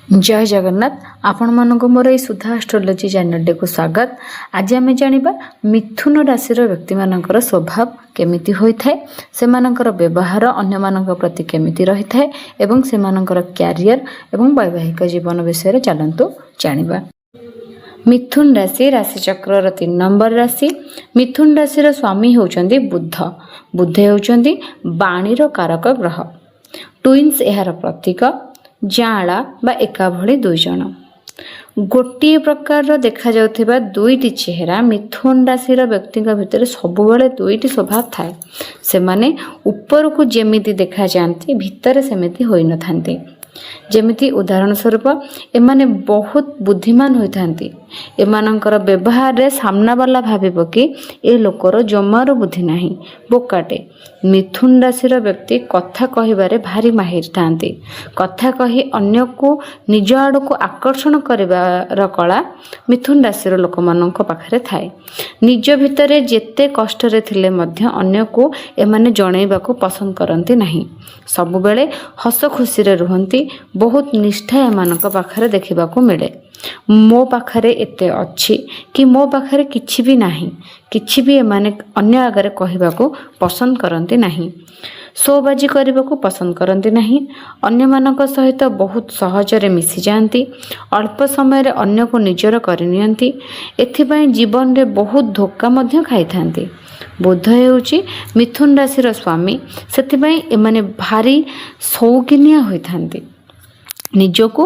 ଜୟ ଜଗନ୍ନାଥ। ଆପଣମାନଙ୍କୁ ମୋର ଏଇ ସୁଧା ଆଷ୍ଟ୍ରୋଲୋଜି ଚ୍ୟାନେଲଟିକୁ ସ୍ୱାଗତ। ଆଜି ଆମେ ଜାଣିବା ମିଥୁନ ରାଶିର ବ୍ୟକ୍ତିମାନଙ୍କର ସ୍ୱଭାବ କେମିତି ହୋଇଥାଏ, ସେମାନଙ୍କର ବ୍ୟବହାର ଅନ୍ୟମାନଙ୍କ ପ୍ରତି କେମିତି ରହିଥାଏ ଏବଂ ସେମାନଙ୍କର କ୍ୟାରିୟର ଏବଂ ବୈବାହିକ ଜୀବନ ବିଷୟରେ। ଚାଲନ୍ତୁ ଜାଣିବା। ମିଥୁନ ରାଶି ରାଶିଚକ୍ରର 3 ନମ୍ବର ରାଶି। ମିଥୁନ ରାଶିର ସ୍ୱାମୀ ହେଉଛନ୍ତି ବୁଧ। ବୁଧ ହେଉଛନ୍ତି ବାଣୀର କାରକ ଗ୍ରହ। ଟୁଇନ୍ସ ଏହାର ପ୍ରତୀକ। ଯାଆଁଳା ବା ଏକା ଭଳି ଦୁଇ ଜଣ, ଗୋଟିଏ ପ୍ରକାରର ଦେଖାଯାଉଥିବା ଦୁଇଟି ଚେହେରା। ମିଥୁନ ରାଶିର ବ୍ୟକ୍ତିଙ୍କ ଭିତରେ ସବୁବେଳେ ଦୁଇଟି ସ୍ୱଭାବ ଥାଏ। ସେମାନେ ଉପରକୁ ଯେମିତି ଦେଖାଯାଆନ୍ତି, ଭିତରେ ସେମିତି ହୋଇନଥାନ୍ତି। ଯେମିତି ଉଦାହରଣ ସ୍ୱରୂପ, ଏମାନେ ବହୁତ ବୁଦ୍ଧିମାନ ହୋଇଥାନ୍ତି। ଏମାନଙ୍କର ବ୍ୟବହାରରେ ସାମ୍ନାବାଲା ଭାବିବ କି ଏ ଲୋକର ଜମାରୁ ବୁଦ୍ଧି ନାହିଁ, ବୋକାଟେ। ମିଥୁନ ରାଶିର ବ୍ୟକ୍ତି କଥା କହିବାରେ ଭାରି ମାହିର ଥାନ୍ତି। କଥା କହି ଅନ୍ୟକୁ ନିଜ ଆଡ଼କୁ ଆକର୍ଷଣ କରିବାର କଳା ମିଥୁନ ରାଶିର ଲୋକମାନଙ୍କ ପାଖରେ ଥାଏ। ନିଜ ଭିତରେ ଯେତେ କଷ୍ଟରେ ଥିଲେ ମଧ୍ୟ ଅନ୍ୟକୁ ଏମାନେ ଜଣେଇବାକୁ ପସନ୍ଦ କରନ୍ତି ନାହିଁ। ସବୁବେଳେ ହସ ଖୁସିରେ ରୁହନ୍ତି। ବହୁତ ନିଷ୍ଠା ଏମାନଙ୍କ ପାଖରେ ଦେଖିବାକୁ ମିଳେ। ମୋ ପାଖରେ ଏତେ ଅଛି କି ମୋ ପାଖରେ କିଛି ବି ନାହିଁ, କିଛି ବି ଏମାନେ ଅନ୍ୟ ଆଗରେ କହିବାକୁ ପସନ୍ଦ କରନ୍ତି ନାହିଁ। ସୋବାଜି କରିବାକୁ ପସନ୍ଦ କରନ୍ତି ନାହିଁ। ଅନ୍ୟମାନଙ୍କ ସହିତ ବହୁତ ସହଜରେ ମିଶିଯାଆନ୍ତି। ଅଳ୍ପ ସମୟରେ ଅନ୍ୟକୁ ନିଜର କରିନିଅନ୍ତି। ଏଥିପାଇଁ ଜୀବନରେ ବହୁତ ଧୋକା ମଧ୍ୟ ଖାଇଥାନ୍ତି। ବୁଧ ହେଉଛି ମିଥୁନ ରାଶିର ସ୍ୱାମୀ। ସେଥିପାଇଁ ଏମାନେ ଭାରି ସଉକିନିଆ ହୋଇଥାନ୍ତି। ନିଜକୁ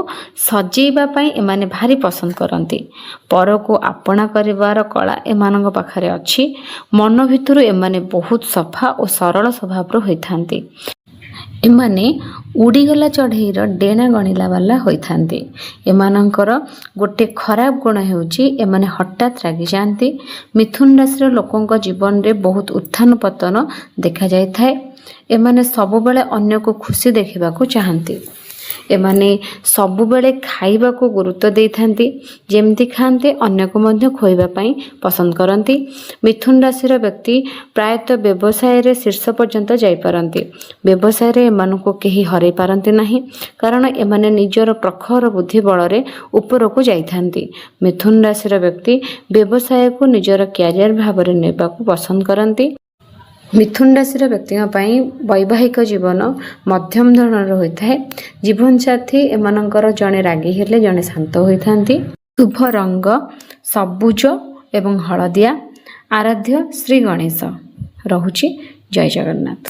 ସଜେଇବା ପାଇଁ ଏମାନେ ଭାରି ପସନ୍ଦ କରନ୍ତି। ପରକୁ ଆପଣା କରିବାର କଳା ଏମାନଙ୍କ ପାଖରେ ଅଛି। ମନ ଭିତରୁ ଏମାନେ ବହୁତ ସଫା ଓ ସରଳ ସ୍ୱଭାବର ହୋଇଥାନ୍ତି। ଏମାନେ ଉଡ଼ିଗଲା ଚଢ଼େଇର ଡେଣା ଗଣିଲା ବାଲା ହୋଇଥାନ୍ତି। ଏମାନଙ୍କର ଗୋଟେ ଖରାପ ଗୁଣ ହେଉଛି, ଏମାନେ ହଠାତ୍ ରାଗିଯାଆନ୍ତି। ମିଥୁନ ରାଶିର ଲୋକଙ୍କ ଜୀବନରେ ବହୁତ ଉତ୍ଥାନ ପତନ ଦେଖାଯାଇଥାଏ। ଏମାନେ ସବୁବେଳେ ଅନ୍ୟକୁ ଖୁସି ଦେଖିବାକୁ ଚାହାନ୍ତି। ଏମାନେ ସବୁବେଳେ ଖାଇବାକୁ ଗୁରୁତ୍ୱ ଦେଇଥାନ୍ତି। ଯେମିତି ଖାଆନ୍ତି, ଅନ୍ୟକୁ ମଧ୍ୟ ଖୋଇବା ପାଇଁ ପସନ୍ଦ କରନ୍ତି। ମିଥୁନ ରାଶିର ବ୍ୟକ୍ତି ପ୍ରାୟତଃ ବ୍ୟବସାୟରେ ଶୀର୍ଷ ପର୍ଯ୍ୟନ୍ତ ଯାଇପାରନ୍ତି। ବ୍ୟବସାୟରେ ଏମାନଙ୍କୁ କେହି ହରାଇ ପାରନ୍ତି ନାହିଁ, କାରଣ ଏମାନେ ନିଜର ପ୍ରଖର ବୁଦ୍ଧି ବଳରେ ଉପରକୁ ଯାଇଥାନ୍ତି। ମିଥୁନ ରାଶିର ବ୍ୟକ୍ତି ବ୍ୟବସାୟକୁ ନିଜର କ୍ୟାରିୟର ଭାବରେ ନେବାକୁ ପସନ୍ଦ କରନ୍ତି। ମିଥୁନ ରାଶିର ବ୍ୟକ୍ତିଙ୍କ ପାଇଁ ବୈବାହିକ ଜୀବନ ମଧ୍ୟମ ଧରଣର ହୋଇଥାଏ। ଜୀବନସାଥୀ ଏମାନଙ୍କର ଜଣେ ରାଗି ହେଲେ ଜଣେ ଶାନ୍ତ ହୋଇଥାନ୍ତି। ଶୁଭ ରଙ୍ଗ ସବୁଜ ଏବଂ ହଳଦିଆ। ଆରାଧ୍ୟ ଶ୍ରୀ ଗଣେଶ। ରହୁଛି, ଜୟ ଜଗନ୍ନାଥ।